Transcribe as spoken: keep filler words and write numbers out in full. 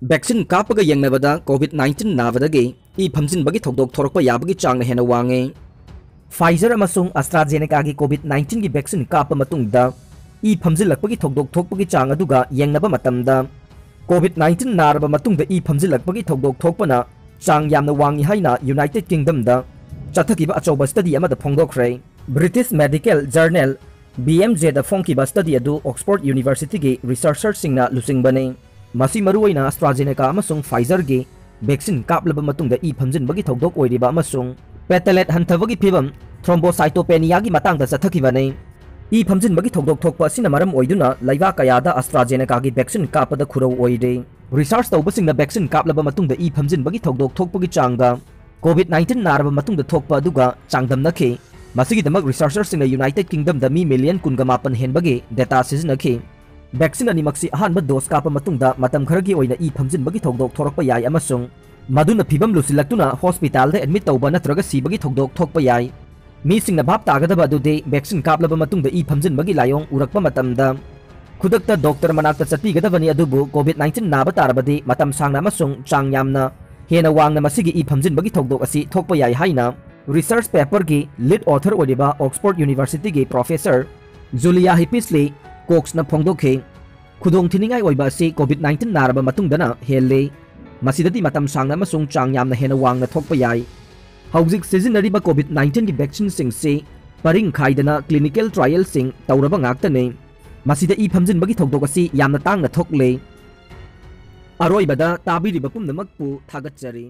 Vaccine ꯀꯥꯞꯄꯒ ꯌꯦꯡꯅꯕꯗ COVID nineteen ꯅꯥꯕꯗꯒꯤ E ꯐꯝꯖꯤꯟꯕꯒꯤ ꯊꯧꯗꯣꯛ ꯊꯣꯔꯛꯄ ꯌꯥꯕꯒꯤ ꯆꯥꯡꯅ ꯍꯦꯟꯅ ꯋꯥꯡꯉꯤ꯫ Pfizer ꯑꯃꯁꯨꯡ AstraZenecaꯒꯤ COVID nineteenꯒꯤ vaccine ꯀꯥꯞꯄ ꯃꯇꯨꯡꯗ ꯏ ꯐꯝꯖꯤꯜꯂꯛꯄꯒꯤ ꯊꯧꯗꯣꯛ ꯊꯣꯛꯄꯒꯤ ꯆꯥꯡ ꯑꯗꯨꯒ ꯌꯦꯡꯅꯕ ꯃꯇꯝꯗ, COVID nineteen ꯅꯥꯔꯕ ꯃꯇꯨꯡꯗ ꯏ ꯐꯝꯖꯤꯜꯂꯛꯄꯒꯤ ꯊꯧꯗꯣꯛ ꯊꯣꯛꯄꯅ ꯆꯥꯡ ꯌꯥꯝꯅ ꯋꯥꯡꯏ ꯍꯥꯏꯅ United Kingdomꯗ ꯆꯠꯊꯈꯤꯕ ꯑꯆꯧꯕ study ꯑꯃꯗ ꯐꯣꯡꯗꯣꯛꯈ꯭ꯔꯦ꯫ British Medical Journal, BMJꯗ ꯐꯣꯡꯈꯤꯕ study ꯑꯗꯨ Oxford Universityꯒꯤ researcherꯁꯤꯡꯅ ꯂꯨꯆꯤꯡꯕꯅꯤ꯫ ꯃꯁꯤ ꯃꯔꯨꯑꯣꯏꯅ AstraZeneca ꯑꯃꯁꯨꯡ Pfizerꯒꯤ vaccine ꯀꯥꯞꯂꯕ ꯃꯇꯨꯡꯗ ꯏ ꯐꯝꯖꯤꯟꯕꯒꯤ ꯊꯧꯗꯣꯛ ꯑꯣꯏꯔꯤꯕ ꯑꯃꯁꯨꯡ platelet ꯍꯟꯊꯕꯒꯤ ꯐꯤꯚꯝ, thrombocytopeniaꯒꯤ ꯃꯇꯥꯡꯗ ꯆꯠꯊꯈꯤꯕꯅꯤ꯫ ꯏ ꯐꯝꯖꯤꯟꯕꯒꯤ ꯊꯧꯗꯣꯛ ꯊꯣꯛꯄ ꯑꯁꯤꯅ ꯃꯔꯝ ꯑꯣꯏꯗꯨꯅ ꯂꯩꯕꯥꯛ ꯀꯌꯥꯗ AstraZenecaꯒꯤ vaccine ꯀꯥꯞꯄꯗ ꯈꯨꯔꯧ ꯑꯣꯏꯔꯤ꯫ Research ꯇꯧꯕꯁꯤꯡꯅ vaccine ꯀꯥꯞꯂꯕ ꯃꯇꯨꯡꯗ ꯏ ꯐꯝꯖꯤꯟꯕꯒꯤ ꯊꯧꯗꯣꯛ ꯊꯣꯛꯄꯒꯤ ꯆꯥꯡꯗ COVID nineteen ꯅꯥꯔꯕ ꯃꯇꯨꯡꯗ ꯊꯣꯛꯄ ꯑꯗꯨꯒ ꯆꯥꯡꯗꯝꯅꯈꯤ꯫ ꯃꯁꯤꯒꯤꯗꯃꯛ researcherꯁꯤꯡꯅ United Kingdomꯗ ꯃꯤ million ꯀꯨꯟꯒ ꯃꯥꯄꯟ ꯍꯦꯟꯕꯒꯤ data ꯁꯤꯖꯤꯟꯅꯈꯤ꯫ Vaccine ꯑꯅꯤꯃꯛꯁꯤ ꯑꯍꯥꯟꯕ dose ꯀꯥꯞꯄ ꯃꯇꯨꯡꯗ ꯃꯇꯝ ꯈꯔꯒꯤ ꯑꯣꯏꯅ ꯏ ꯐꯝꯖꯤꯟꯕꯒꯤ ꯊꯧꯗꯣꯛ ꯊꯣꯔꯛꯄ ꯌꯥꯏ ꯑꯃꯁꯨꯡ ꯃꯗꯨꯅ ꯐꯤꯚꯝ ꯂꯨꯁꯤꯜꯂꯛꯇꯨꯅ hospitalꯗ admit ꯇꯧꯕ ꯅꯠꯇ꯭ꯔꯒ ꯁꯤꯕꯒꯤ ꯊꯧꯗꯣꯛ ꯊꯣꯛꯄ ꯌꯥꯏ꯫ ꯃꯤꯁꯤꯡꯅ ꯚꯥꯞ ꯇꯥꯒꯗꯕ ꯑꯗꯨꯗꯤ vaccine ꯀꯥꯞꯂꯕ ꯃꯇꯨꯡꯗ ꯏ ꯐꯝꯖꯤꯟꯕꯒꯤ ꯂꯥꯏꯑꯣꯡ ꯎꯔꯛꯄ ꯃꯇꯝꯗ ꯈꯨꯗꯛꯇ doctor ꯃꯅꯥꯛꯇ ꯆꯠꯄꯤꯒꯗꯕꯅꯤ, ꯑꯗꯨꯕꯨ COVID nineteen ꯅꯥꯕ ꯇꯥꯔꯕꯗꯤ ꯃꯇꯝ ꯁꯥꯡꯅ ꯑꯃꯁꯨꯡ ꯆꯥꯡ ꯌꯥꯝꯅ ꯍꯦꯟꯅ ꯋꯥꯡꯅ ꯃꯁꯤꯒꯤ ꯏ ꯐꯝꯖꯤꯟꯕꯒꯤ ꯊꯧꯗꯣꯛ ꯑꯁꯤ ꯊꯣꯛꯄ ꯌꯥꯏ ꯍꯥꯏꯅ research paperꯒꯤ lead author ꯑꯣꯏꯔꯤꯕ Oxford Universityꯒꯤ professor Julia Hippisley-Coxꯅ ꯐꯣꯡꯗꯣꯛꯈꯤ꯫ ꯈꯨꯗꯣꯡꯊꯤꯅꯤꯡꯉꯥꯏ ꯑꯣꯏꯕ ꯑꯁꯤ COVID nineteen ꯅꯥꯔꯕ ꯃꯇꯨꯡꯗꯅ ꯍꯦꯜꯂꯤ꯫ ꯃꯁꯤꯗꯗꯤ ꯃꯇꯝ ꯁꯥꯡꯅ ꯑꯃꯁꯨꯡ ꯆꯥꯡ ꯌꯥꯝꯅ ꯍꯦꯟꯅ ꯋꯥꯡꯅ ꯊꯣꯛꯄ ꯌꯥꯏ꯫ ꯍꯧꯖꯤꯛ ꯁꯤꯖꯤꯟꯅꯔꯤꯕ COVID nineteenꯒꯤ vaccineꯁꯤꯡꯁꯤ ꯄꯔꯤꯡ ꯈꯥꯏꯗꯅ clinical trialꯁꯤꯡ ꯇꯧꯔꯕ ꯉꯥꯛꯇꯅꯤ꯫ ꯃꯁꯤꯗ ꯏ ꯐꯝꯖꯤꯟꯕꯒꯤ ꯊꯧꯗꯣꯛ ꯑꯁꯤ ꯌꯥꯝꯅ ꯇꯥꯡꯅ ꯊꯣꯛꯂꯦ꯫ ꯑꯔꯣꯏꯕꯗ ꯇꯥꯕꯤꯔꯤꯕ ꯄꯨꯝꯅꯃꯛꯄꯨ ꯊꯥꯒꯠꯆꯔꯤ꯫